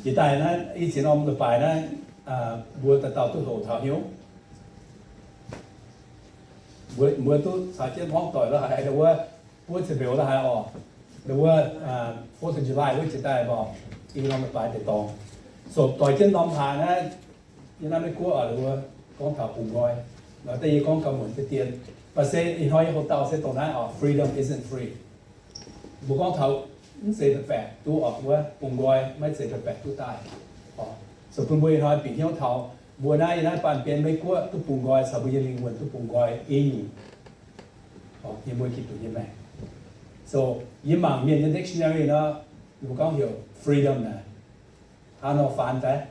Jiex daaih naaiv i ziex norm leiz-baaix naaiv, mbuo dauh dauh duqv houc taux hnyouv. Mbuo, mbuo duqv caux jienv hmuangv doic lorqc haic, ndau wuov buov ziepc mbiauz lorqc haic oc. Ndau wuov Fourth of July wuov jiex daaih mbuo i norm leiz-baaix deix dorngx, so doix jienv norm hlaax naaiv, yiem naaiv Meiv Guoqv oc, ndau wuov gorngv taux bungx nqoi. Nor deix yie gorngv gauh muonc deix dien, mv baac se ih hnoi yie houx dauh se dongh naaiv oc, freedom isn't free. Mbuo gorngv taux mv zeiz baeqc baeqc duqv oc, wuov bungx nqoi maiv zeiz baeqc baeqc duqv daaih. So bun mbuo ih hnoi bieqc hnyouv taux mbuo naaiv yiem naaiv baamh gen Meiv Guoqv duqv bungx nqoi caux mbuo nyei lingh wuonh duqv bungx nqoi i nyungc, yiem mbuo Giduc nyei maengc. So yie mangc mienh nyei dictionary nor, ninh mbuo gorngv heuc freedom naaic, hnangv nor faan daaih,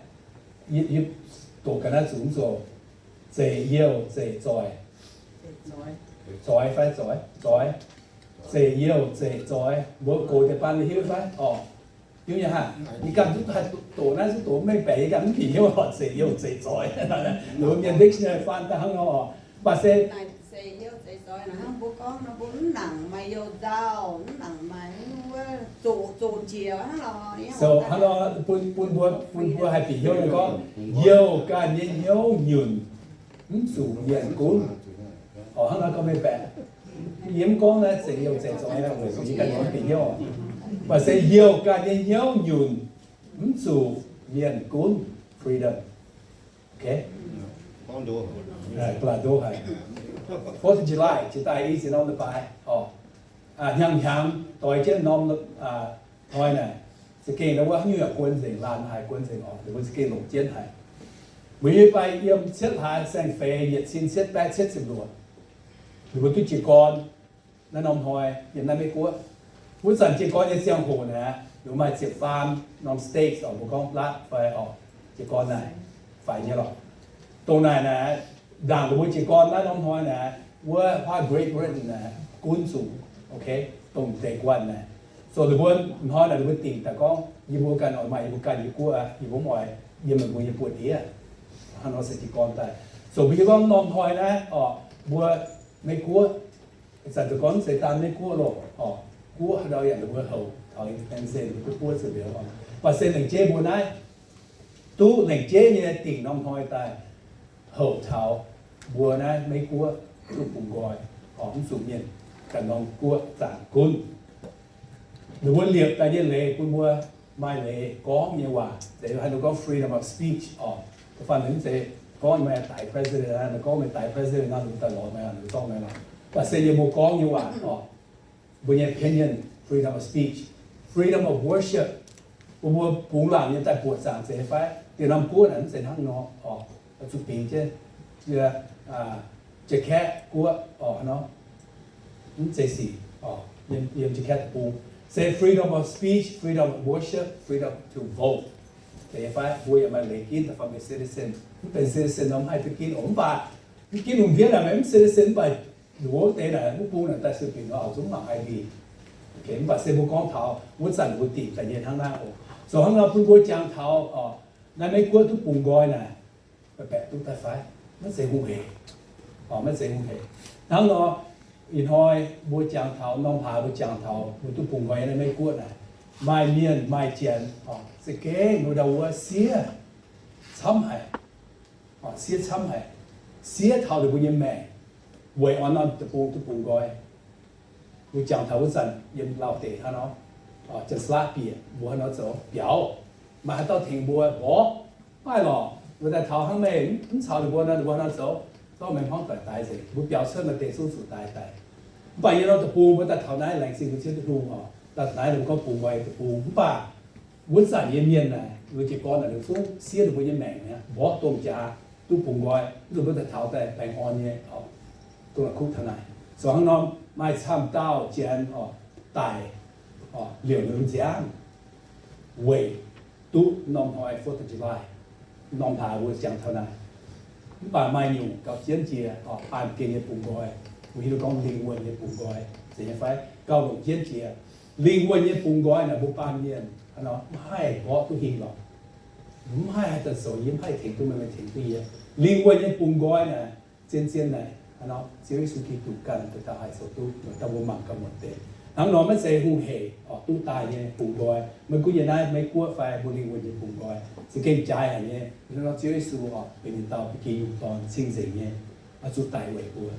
yie, yie doqc ga'naaiv zuqc mv zoqc, zeic youh zeic zoix, zoix fai zoix, zoix, zeic youh zeic zoix, mbuo gox deix baan ninh hiuv fai oc. Hiuv nyei haah? Yie ganh duqv haih doqc naaiv, zuqc doqc mengh baeqc, yie ganh mv bieqc hnyouv oc, zeic youh zeic zoix. Ninh mbuo mienh dictionary faan daaih hnangv nor oc. Mv baac se so hnangv nor bun, bun mbuo, bun mbuo haih bieqc hnyouv gorngv, youh ganh nyei hnyouv nyunc, mv zuqc mienh gunv. Oc, hnangv nor gorngv mengh baeqc. Yie mv gorngv naaiv zeic youh zeic zoix, weic zuqc yie ganh mv bieqc hnyouv. Mv baac se youh ganh nyei hnyouv nyunc, mv zuqc mienh gunv. Freedom. Okay. Fourth of July jiex daaih i ziex norm leiz-baaix oc, hnyangx hnyangx doix jienv norm hnoi naaic, za'gengh ndau wuov haaix nyungc yaac guon nzengc, laanh haic guon nzengc oc, ninh mbuo za'gengh longc jienv haic. Mbuo nyei fai yiem cietv hlaax saeng-feix yietc cin cietv baeqv cietv ziepc luoqc, ninh mbuo duqv jiez gorn. Naaiv norm hnoi yiem naaiv Meiv Guoqv, wuov zanc jiez gorn nyei ziangh hoc naaic, ninh mbuo maaih ziepc faam norm states oc, mbuo gorngv รัฐ fai oc, jiez gorn naaic faix nyei lorqc. Dongh naaic naaic, ndaangc ninh mbuo jiez gorn naaiv norm hnoi naaic, wuov haav Great Britain naaic gunv zuqc, okay, dongh deic-guanh naaic. So ninh mbuo hnoi naaic ninh mbuo dingc daaih gorngv, yie mbuo ganh oix maaih yie mbuo ganh nyei guoqv aqv, yie mbuo mv oix yiem meih mbuo nyei buoz-ndiev. Hnangv nor se jiez gorn daaih. So mbuo hiuv gorngv norm hnoi naaiv oc, mbuo Meiv Guoqv, ih zanc zuqc gorngv mv zeiz daan Meiv Guoqv loh oc, guoqv haaix ndau yaac ninh mbuo houc taux independence, ninh mbuo duqv buov ziepc mbiauz oc. Mv baac se lengc jeiv mbuo naaiv duqv lengc jeiv nyei dingc norm hnoi daaih houc taux mbuo naaiv Meiv Guoqv duqv bungx nqoi oc, mv zuqc mienh ganh norm guoqv zaangc gunv. Ninh mbuo liepc daaih nyei leiz bun mbuo maaih leiz gorngv nyei waac, zeiz haaix nor gorngv freedom of speech oc. Da'faanh mv zeiz gorngv meih daix president, gorngv meih daix president nor, ninh mbuo daaih lorz meih, ninh mbuo zorqv meih lorqc. Mv baac se yie mbuo gorngv nyei waac oc, mbuo nyei opinion, freedom of speech, freedom of worship, bun mbuo bungx laangc nyei daaih buoqc zaangc zeiz fai? Diex norm guoqv naaic mv zeiz hnangv nor oc, zuqc bingx jienv, Jakaeqv guoqv oc, hnangv nor, mv zeiz sic oc, yiem Jakaeqv deic-bung se freedom of speech, freedom of worship, freedom to vote. Zeiz fai? Mbuo yaac maaih leiz ginv da'faanh benx citizen. Mv benx citizen nor mv haih duqv ginv oc. Mv baac mv ginv lungh ndiev naaic, mv citizen mv baac wuov deix naaic mv bung naaic daaih sueih binc nor, oix zuqc mv mangc I D. Mv baac se mbuo gorngv taux wuov zanc mbuo dingc daaih nyei hnangv naaiv oc. So hnangv nor bun mbuo jangx taux oc, naaiv Meiv Guoqv duqv bungx nqoi naaic, baeqc baeqc duqv daaih fai? Maiv zeiz hungh hec oc, maiv zeiz hungh hec. Hnangv nor, ih hnoi mbuo jangx taux, norm hlaax mbuo jangx taux mbuo duqv bungx nqoi naaiv Meiv Guoqv naaic, maaih mienh maaih janx oc, za'gengh nor ndau wuov siev camv haic, siev camv haic, siev taux ninh mbuo nyei maengc weic oix norm deic-bung duqv bungx nqoi. Mbuo jangx taux wuov zanc yiem Lauh deic hnangv nor, janx-saav bieqc mbuo hnangv nor zoux biaux, maaih haaix dauh tengx mbuo mborqv? Mv maaih lorqc. Mbuo daaih taux hnangv meih mv caux ninh mbuo nor, ninh mbuo hnangv nor zoux, zorqv meih hmuangv doic daix nzengc. Mbuo biaux cuotv maaih deix zungv zuqc daix daaih. Mv baac yiem norm deic-bung mbuo daaih taux naaiv, laengz zingh mbuo Ziouv Tin-Hungh oc, daaih naaiv ninh mbuo gorngv bungx nqoi deic-bung. Mv baac wuov zanc nyei mienh naaic, ninh mbuo jiez gorn naaic, ninh zungv siev ninh mbuo nyei maengc mi'aqv, mborqv domh jaax duqv bungx nqoi. Mv zuqc mbuo daaih taux daaih baengh orn nyei oc, duqv la'kuqv taux naaic. So hnangv nor, maaih camv dauh janx oc, daic oc, liouc ninh nziaamv weic duqv norm hnoi Fourth of July, norm hlaax mbuo jangx taux naaic. Mv baac maaih nyungc gauh jienv jiex oc, baamh gen nyei bungx nqoi, mbuo hiuv duqv gorngv lingh wuonh nyei bungx nqoi, zeiz nyei fai? Gauh longc jienv jiex. Lingh wuonh nyei bungx nqoi naaic mbuo baamh mienh hnangv nor mv haih mborqv duqv hingh lorqc. Mv haih haaix zanc zoux yie mv haih tengx duqv meih, meih tengx duqv yie. Lingh wuonh nyei bungx nqoi naaic, zien-zien naaic hnangv nor Ziouv Yesu Giduc ganh daaih haih zoux duqv, daaih mbuo mangc gauh muonc deix. Hnangv nor maiv zeiz hungh heic oc, duqv daaih nyei bungx nqoi, maiv gunv yiem naaiv Meiv Guoqv fai mbuo lingh wuonh nyei bungx nqoi, se gengh jaaix haic nyei. Hnangv nor Ziouv Yesu oc, benx ninh dauh ba'gi yungh dorn cing-nzengc nyei, oix zuqc daic weic mbuo.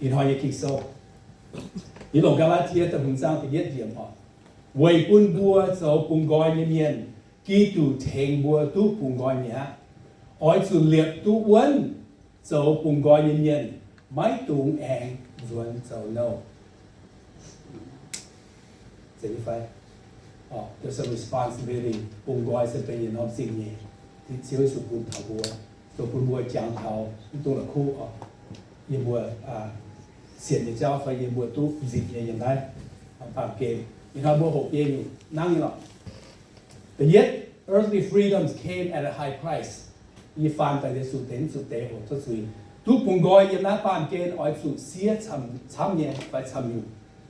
Ih hnoi nyei Ging-Sou, yie longc Gaa^laa^tie da'hmz zaang da'yietv yiemc oc, weic bun mbuo zoux bungx nqoi nyei mienh, Giduc tengx mbuo duqv bungx nqoi mi'aqv. Oix zuqc liepc duqv wuonv zoux bungx nqoi nyei mienh, maiv dungx aengx nzuonx zoux nouh. There's a responsibility. Bungx nqoi se benx yietc norm zingh nyeic, Ziouv Yesu bun taux mbuo, dongh bun mbuo jangx taux mv dungx la'kuqv oc, yie mbuo sienx nyei jauv fai yie mbuo duqv nzipc nyei yiem naaiv baamh gen. Ih hnoi mbuo hoqc biei nyungc nangv nyei lorqc. Da'yietv, earthly freedoms came at a high price. Yie faan daaih Yesu deix mv zuqc deix hoqc cuotv zuiz. Duqv bungx nqoi yiem naaiv baamh gen oix zuqc siev camv nyei fai camv nyungc.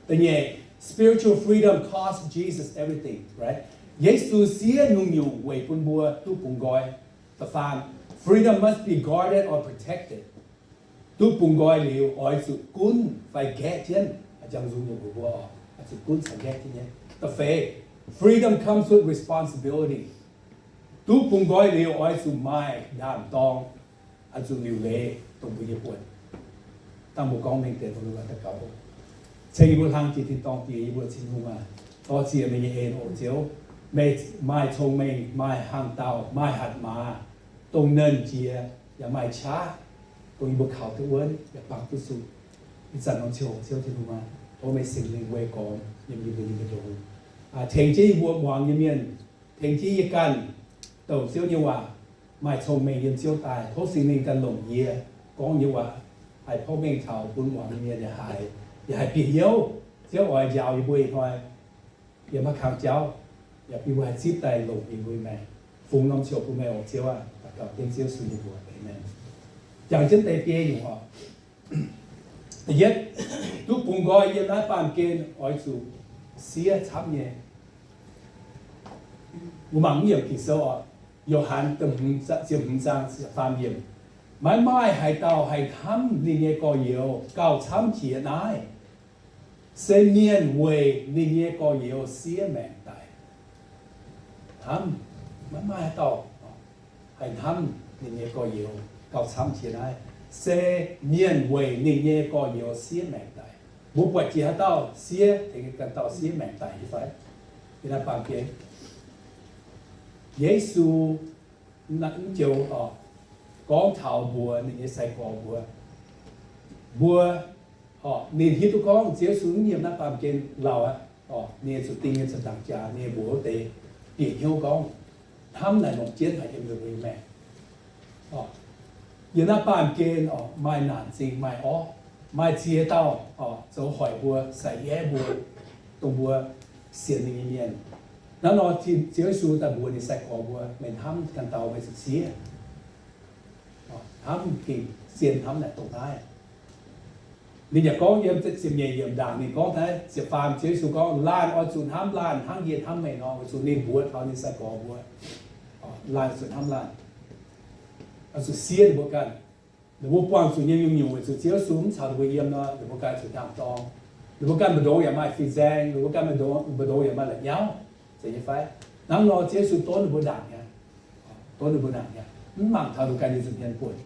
Da'nyeic, spiritual freedom cost Jesus everything, right? Yesu siev nyungc-nyungc weic bun mbuo duqv bungx nqoi. Da'faam, freedom must be guarded or protected. Duqv bungx nqoi liuz oix zuqc gunv fai nqaeqv jienv. Jangx nzung nyei mbuox mbuo oix zuqc gunv caux nqaeqv jienv nyei. Da'feix, freedom comes with responsibility. Duqv bungx nqoi liuz oix zuqc maaih ndaam-dorng, oix zuqc liuc leiz dongh mbuo nyei buonc. Dangh mbuo gorngv mengh deix dongh mbuo daux gaux, ceng yie mbuo hlang jiex tin-dorngh Diex, yie mbuo Tin-Hungh aac, dor-ziec meih nyei en oc Ziouv. Meih maaih cong-mengh, maaih hnaangx-daauh, maaih hatc maaz, dongh nernh jiex yaac maaih qaqv, dongh yie mbuo kaux duqv wuonv yaac bangc duqv zuqc. Ih zanc norm ziangh hoc Ziouv Tin-Hungh aac, tov meih Singx Lingh weih gormx yiem yie mbuo nyei mbu'ndongx, tengx jienv yie mbuo muangx nyei mienh, tengx jienv yie ganh douc Ziouv nyei waac, maaih cong-mengh yiem Ziouv daaih. Tov Singx Lingh ganh longc yie gorngv nyei waac haih porv mengh taux bun muangx nyei mienh yaac haiz, yaac haih bieqc hnyouv. Ziouv oix njaaux yie mbuo ih hnoi yiem haaix kang jauv, yaac bun mbuo haih zipv daaih longc yie mbuo nyei maengc. Fungx norm ziouc bun meih oc Ziouv aac. Daux gaux dengv Ziouv Yesu nyei mbuox, aamen. Jangx jienv deix biei nyungc oc. Da'yietv, duqv bungx nqoi yiem naaiv baamh gen oix zuqc siev camv nyei. Mbuo mangc mv yiemc Ging-Sou oc. Yo^han ziepc hmz zaang faam yiemc, maiv maaih haaix dauh haih hnamv ninh nyei gorx-youz gauh camv jiex naaiv, se mienh weic ninh nyei gorx-youz siev maengc daic. Hnamv, maiv maaih haaix dauh haih hnamv ninh nyei gorx-youz gauh camv jiex naaiv, se mienh weic ninh nyei gorx-youz siev maengc daic. Mbuo buatc jiex haaix dauh siev, tengx ganh dauh siev maengc daic nyei fai? Yiem naaiv baamh gen, Yesu naaiv joux oc, gorngv taux mbuox ninh nyei sai-gorx mbuo, mbuo, ninh hiuv duqv gorngv Ziouv Yesu mv yiem naaiv baamh gen lauh aqv oc, ninh zuqc ding nyei ziepc nzaangc jaax, ninh mbuox wuov deix bieqc hnyouv gorngv, hnamv naaic longc jienv haic yiem mbuo nyei maengc. Yiem naaiv baamh gen oc, maaih naanc zingh maaih orv, maaih ziex dauh oc zoux hoic mbuo, sai-aav mbuo, dongh mbuo sienx ninh nyei mienh. Hnangv nor Ziouv Yesu daaih mbuox ninh sai-gorx mbuo, meih hnamv ganh dauh meih zuqc siev. Hnamv gengh zien hnamv naaic dongh naaiv. Ninh yaac gorngv yiem ziepc nyeic yiemc ndaangc ninh gorngv naaiv, ziepc faam, Ziouv Yesu gorngv, laanh oix zuqc hnamv laanh hnangv yie hnamv meih nor. Weic zuqc ninh mbuox taux ninh sai-gorx mbuo, laanh zuqc hnamv laanh, oix zuqc siev ninh mbuo ganh. Ninh mbuo buangh zuqc nyei nyungc-nyungc weic zuqc Ziouv Yesu mv caux ninh mbuo yiem nor, ninh mbuo ganh zuqc ndaam-dorng. Ninh mbuo ganh mbu'ndongx yaac maaih fin-saeng, ninh mbuo ganh mbu'ndongx yaac maaih la'nyauv, zeiz nyei fai? Hnangv nor Ziouv Yesu donv ninh mbuo ndaangc mi'aqv. Donv ninh mbuo ndaangc mi'aqv. Mv mangc taux ninh ganh nyei nza'hmien buonc,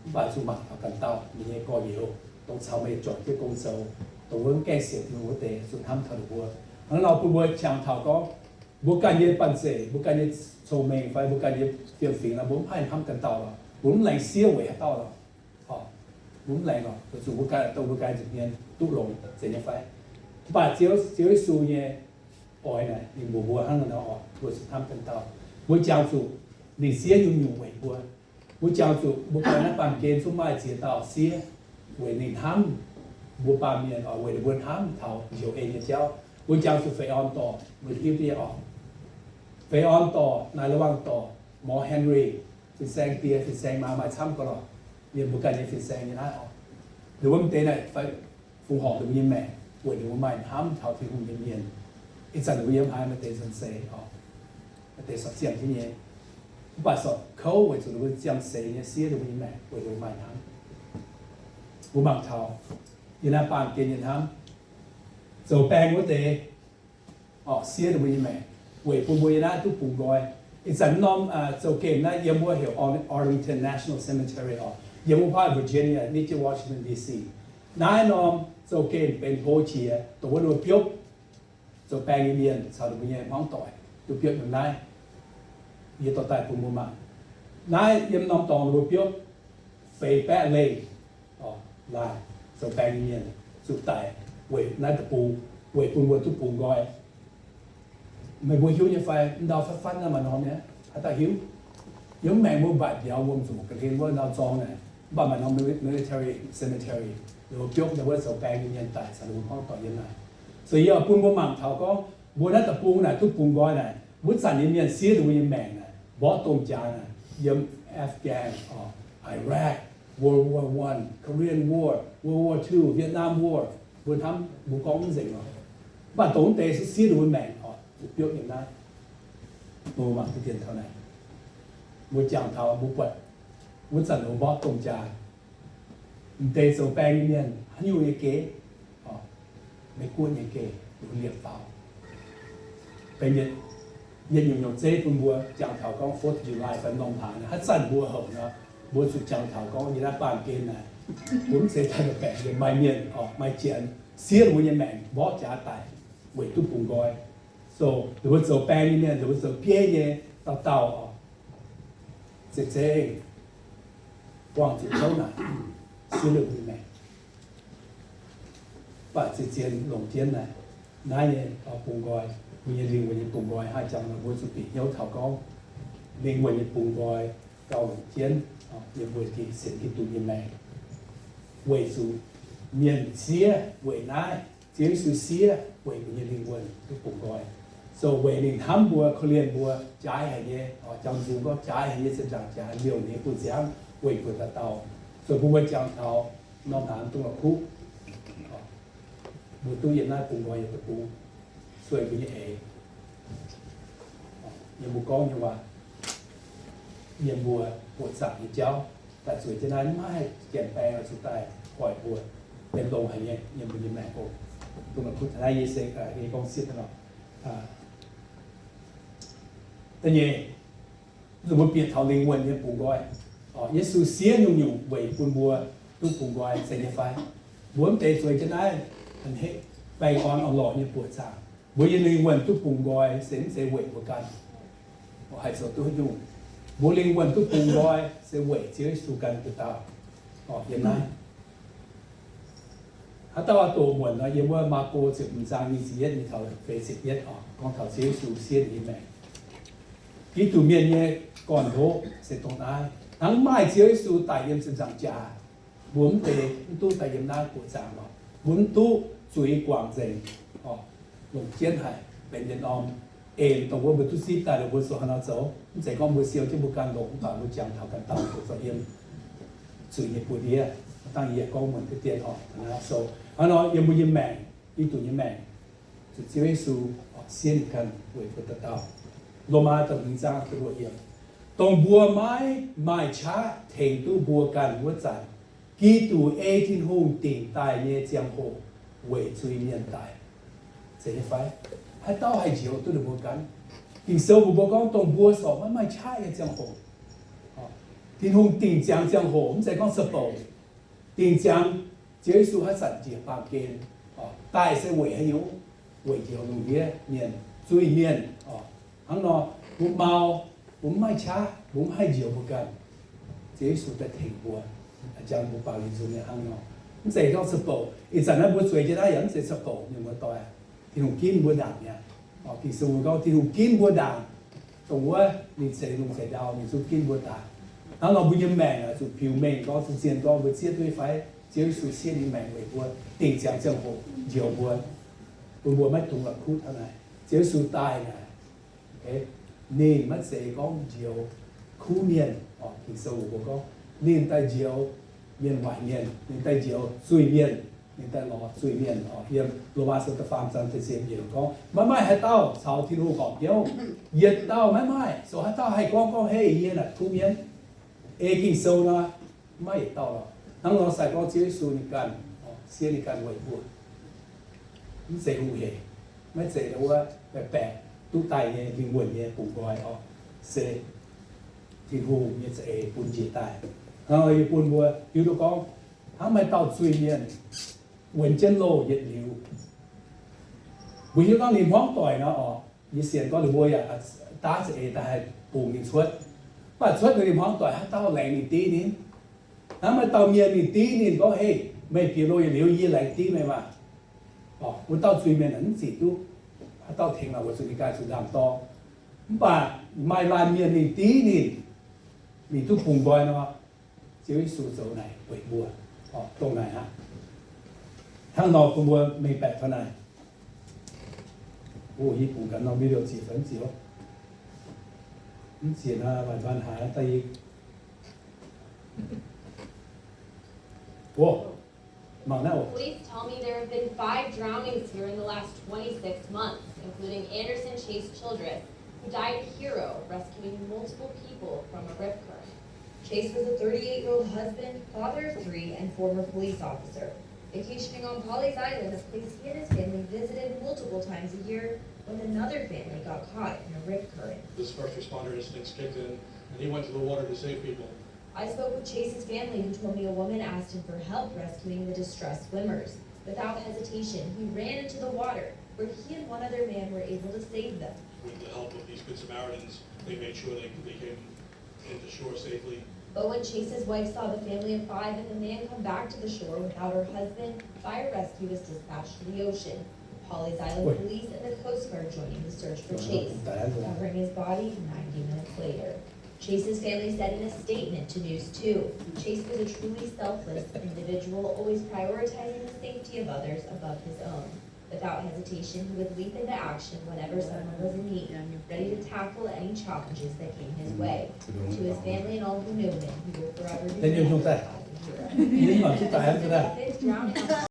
mv baac zuqc mangc taux ganh dauh ninh nyei gorx-youz, dongh caux meih juangc jienv gong zoux, dongh wuov mv gaengh sienx Tin-Hungh wuov deix, zuqc hnamv taux ninh mbuo. Hnangv nor bun mbuo qangx taux gorngv, mbuo ganh nyei banh zeic, mbuo ganh nyei cong-mengh fai mbuo ganh nyei fiem-fingx nor, mbuo mv haih hnamv ganh dauh lorqc, mbuo mv laengz siev weic haaix dauh lorqc. Mbuo mv laengz lorqc, weic zuqc mbuo ganh, dongh mbuo ganh nza'hmien duqv longx, zeiz nyei fai? Mv baac Ziouv, Ziouv Yesu nyei oix naaic ninh mbuox mbuo hnangv naaiv nor oc, mbuo zuqc hnamv ganh dauh. Mbuo jangx zuqc ninh siev nyungc-nyungc weic mbuo. Mbuo jangx zuqc mbuo ganh naaiv baamh gen zungv maaih ziex dauh siev weic ninh hnamv mbuo baamh mienh oc, weic ninh mbuo hnamv taux njoux en nyei jauv. Mbuo jangx zuqc Feix Orn Dorh, mbuo hiuv duqv nyei oc. Feix Orn Dorh, Naaiv La'wangh Dorh, Morc Henry, fin-saeng die fin-saeng maa maaih camv gauh lorqc, mienh mbuo ganh nyei fin-saeng nyei naaiv oc. Ninh mbuo m'deix naaic fai fungc horc ninh mbuo nyei maengc weic ninh mbuo maaih hnamv taux Tin-Hungh nyei mienh. Ih zanc ninh mbuo yiem haaix, maaih deix nzuonx seix oc, maaih deix sortv ziangh jienv nyei. Mv baac sortv kouv weic zuqc ninh mbuo ziangh seix nyei siev ninh mbuo nyei maengc weic ninh mbuo maaih hnamv. Mbuo mangc taux yiem naaiv baamh gen nyei hnamv. zoux baeng wuov deix, orqc, siev ninh mbuo nyei maengc, weic bun mbuo yiem naaiv duqv bungx nqoi. Ih zanc norm zoux gemh naaiv yiem wuov heuc Arlington National Cemetery orqc, yiem wuov paaiv Virginia, ninh jienv Washington D C. Naaiv norm zoux gemh benx hlo qiex, dongh wuov ninh mbuo biopv zoux baeng nyei mienh caux ninh mbuo nyei hmuangv doic duqv biopv yiem naaiv. Yie dorh daaih bun mbuo mangc. Naaiv yiem norm dorngx ninh mbuo biopv feix baeqv lengh laaih zoux baeng nyei mienh zuqc daic weic naaiv deic-bung, weic bun mbuo duqv bungx nqoi. Meih mbuo hiuv nyei fai? M'ndau fatv fatv naaiv maaih norm nyei, haaix dauh hiuv? Yiem maengx mbuo mbatc mbiauz wuom-nzuqc ga'hlen wuov ndau zorng naaic, mv baac maaih norm military cemetery, ninh mbuo biopv ninh wuov zoux baeng nyei mienh daic caux ninh mbuo hmuangv doic yiem naaic. So yie oix bun mbuo mangc taux gorngv mbuo naaiv deic-bung naaic duqv bungx nqoi naaic, wuov zanc nyei mienh siev ninh mbuo nyei maengc naaic, mborqv domh jaax naaic, yiem Afghan, Iraq, World War One, Korean War, World War Two, Vietnam War, mbuo hnamv mbuo gorngv mv nzengc oc. Mv baac dongh mv deix se siev ninh mbuo maengc oc, zuqc biopv yiem naaiv. Mbuo mangc deix dien taux naaic, mbuo jangx taux mbuo buatc wuov zanc ninh mbuo mborqv domh jaax, m'deix zoux baeng nyei mienh haaix nyungc nyei geh, Meiv Guoqv nyei geh, liepc faaux. Benx yietc nyungc-nyungc zeiv bun mbuo jangx taux gorngv Fourth of July fai norm hnaangx haaix zanc mbuo houc nor, mbuo zuqc jangx taux gorngv yiem naaiv baamh gen naaic, mbuo mv zeiz daaih baengc, maaih mienh oc, maaih janx siev mbuo nyei maengc mborqv jaax daic weic duqv bungx nqoi. So ninh mbuo zoux baeng nyei mienh, ninh mbuo zoux bieiv nyei dauh dauh oc, zeiv-zeiv buangh zuqc zouv naaic siev ninh mbuo nyei maengc. Mv baac zien-zien longc jienv naaic, naaiv nyei bungx nqoi, mbuo nyei lingh wuonh nyei bungx nqoi haih jangx nor, mbuo zuqc bieqc hnyouv taux gorngv lingh wuonh nyei bungx nqoi gauh longc jienv yiem mbuo sienx Giduc nyei maengc. Weic zuqc mienh siev weic naaiv, Ziouv Yesu siev weic mbuo nyei lingh wuonh duqv bungx nqoi. So weic ninh hnamv mbuo, korv-lienh mbuo, jaaix haic nyei, jangx nzung gorngv jaaix haic nyei ziepc nzaangc jaaix liouc ninh nyei buoz-nziaamv weic mbuo dauh dauh. So bun mbuo jangx taux norm hnaangx dongh la'kuqv, mbuo duqv yiem naaiv bungx nqoi nyei deic-bung, sueih mbuo nyei eix, yiem mbuo gorngv nyei waac, yiem mbuo buoqc zaangc nyei jauv daaih zueiz jienv naaiv, maiv haih janx-baeng oix zuqc daaih hoic mbuo, benx longx haic nyei yiem mbuo nyei maengc oc. Dongh la'kuqv taux naaiv yie se gorngv sieqv nor. Da'nyeic, zuqc mbuo bieqc taux lingh wuonh nyei bungx nqoi. Yesu siev nyungc-nyungc weic bun mbuo duqv bungx nqoi, zeiz nyei fai? Mbuo mv deix zueiz jienv naaiv baengh orn orn-lorqc nyei buoqc zaangc, mbuo nyei lingh wuonh duqv bungx nqoi se mv zeiz weic mbuo ganh, haih zoux duqv haaix nyungc. Mbuo lingh wuonh duqv bungx nqoi se weic Ziouv Yesu ganh dauh dauh. Yiem naaiv haaix dauh oix doqc muonc nor, yiem wuov Maako ziepc hmz zaang nyic ziepc yietv mingh taux feix ziepc yietv oc, gorngv taux Ziouv Yesu siev ninh nyei maengc. Giduc mienh nyei gorn-ndoqv se dongh naaiv. Hnangv maaih Ziouv Yesu daic yiem ziepc nzaangc jaax, mbuo mv deix mv duqv daaih yiem naaiv buoqc zaangc lorqc. Mbuo mv duqv zuiz guangc nzengc, longc jienv haic benx yietc norm en dongh wuov mbuo duqv zipv daaih, mbuo zuqc haaix nor zoux. Mv zeiz gorngv mbuo siou jienv mbuo ganh longc, mv baac mbuo jangx taux ganh dauh zoux, zoux yiem zuiz nyei buoz-ndiev. Dangh yie gorngv muonc deix dien oc, so hnangv nor yiem mbuo nyei maengc, Giduc nyei maengc, zuqc Ziouv Yesu siev ninh ganh weic mbuo dauh dauh. Lomaa da'hmz zaang da'luoqc yiemc, dongh mbuo maiv maaih qaqv tengx duqv mbuo ganh wuov zanc, Giduc ei Tin-Hungh dingc daaih nyei ziangh hoc weic zuiz-mienh daic. Zeiz nyei fai? Haaix dauh haih njoux duqv ninh mbuo ganh? Ging-Sou mbuox mbuo gorngv dongh mbuo corc maiv maaih qaqv nyei ziangh hoc. Tin-Hungh dingc ziangx ziangh hoc mv zeiz gorngv สะเปา. Dingc ziangx Ziouv Yesu haaix zanc njiec baamh gen daaih se weic haaix nyungc? Weic njoux lungh ndiev mienh, zuiz-mienh. Hnangv nor, mbuo mau, mbuo mv maaih qaqv, mbuo mv haih njoux mbuo ganh. Ziouv Yesu daaih tengx mbuo, jangx mbuo baaux nzung nyei hnangv nor. Mv zeiz gorngv สะเปา. Ih zanc naaiv mbuo zueiz jienv naaiv yaac mv zeiz สะเปา nyei, muoz-doic. Tin-Hungh ginv mbuo ndaangc mi'aqv. Ging-Sou gorngv Tin-Hungh ginv mbuo ndaangc, dongh wuov ninh zeix lungh zeix ndau, ninh zungv ginv mbuo ndaangc. Hnangv nor mbuo nyei maengc zuqc biux mengh gorngv, zuqc zien gorngv mbuo zieqv duqv fai? Ziouv Yesu siev ninh maengc weic mbuo, dingc ziangx ziangh hoc njoux mbuo, bun mbuo maiv dungx la'kuqv hnangv naaic. Ziouv Yesu daaih naaic, ninh maiv zeiz gorngv njoux kuv mienh. Ging-Sou mbuox mbuo gorngv ninh daaih njoux mienh waaic mienh, ninh daaih njoux zuiz-mienh, ninh daaih lorz zuiz-mienh. Yiem Lomaa Sou da'faam zaang da'ziepc yiemc gorngv, maiv maaih haaix dauh caux Tin-Hungh horpc hnyouv. Yietc dauh maiv maaih. So haaix dauh haih gorngv gorngv, Hei, yie naaic kuv mienh? Ei Ging-Sou nor, maiv yietc dauh lorqc. Hnangv nor se gorngv Ziouv Yesu ninh ganh siev ninh ganh weic mbuo. mv zeiz hungh hec, maiv zeiz wuov baeqc baeqc duqv daaih nyei lingh wuonh nyei bungx nqoi orqc, se Tin-Hungh nyei za'eix bun njiec daaih. Hnangv yie bun mbuo hiuv duqv gorngv, hnangv maaih dauh zuiz-mienh wuonx jienv loh yietc liuz, mbuo hiuv gorngv ninh hmuangv doic nor orqc, yie sienx gorngv ninh mbuo yaac daav za'eix daaih haih bungx ninh cuotv. Mv baac cuotv ninh hmuangv doic, haaix dauh laengz ninh div ninh? Hnangv maaih dauh mienh ninh div ninh gorngv, Hei, meih bieqc loh yietc liuz, yie laengz div meih maah! Orqc, wuov dauh zuiz-mienh mv zic duqv haaix dauh tengx, weic zuqc ninh ganh zuqc ndaam-dorng. Mv baac maaih laanh mienh ninh div ninh, ninh duqv bungx nqoi nor, Ziouv Yesu zoux naaic weic mbuo. Orqc, dongh naaic aqv. Hnangv nor bun mbuo mengh baeqc taux naaic. O, yie bungx gaax norm video ziec fai mv ziec? Mv ziec nor, waanc-waanc haaix daaih yie, o, mangc naaiv oc. Police tell me there have been five drownings here in the last twenty-six months, including Anderson Chase Childress, who died a hero rescuing multiple people from a rip current. Chase was a thirty-eight-year-old husband, father of three, and former police officer. Vacationing on Pawleys Island, a place he and his family visited multiple times a year, when another family got caught in a rip current. This first responder instincts kicked in, and he went to the water to save people. I spoke with Chase's family, who told me a woman asked him for help rescuing the distressed swimmers. Without hesitation, he ran into the water, where he and one other man were able to save them. With the help of these good Samaritans, they made sure they, they came into shore safely. But when Chase's wife saw the family of five and the man come back to the shore without her husband, fire rescue was dispatched to the ocean, with Pawleys Island Police and the Coast Guard joining the search for Chase, covering his body ninety minutes later. Chase's family said in a statement to News two, Chase was a truly selfless individual, always prioritizing the safety of others above his own. Without hesitation, he would leap into action whenever someone was in need, ready to tackle any challenges that came his way. To his family and all who knew him, he will forever be remembered as a hero.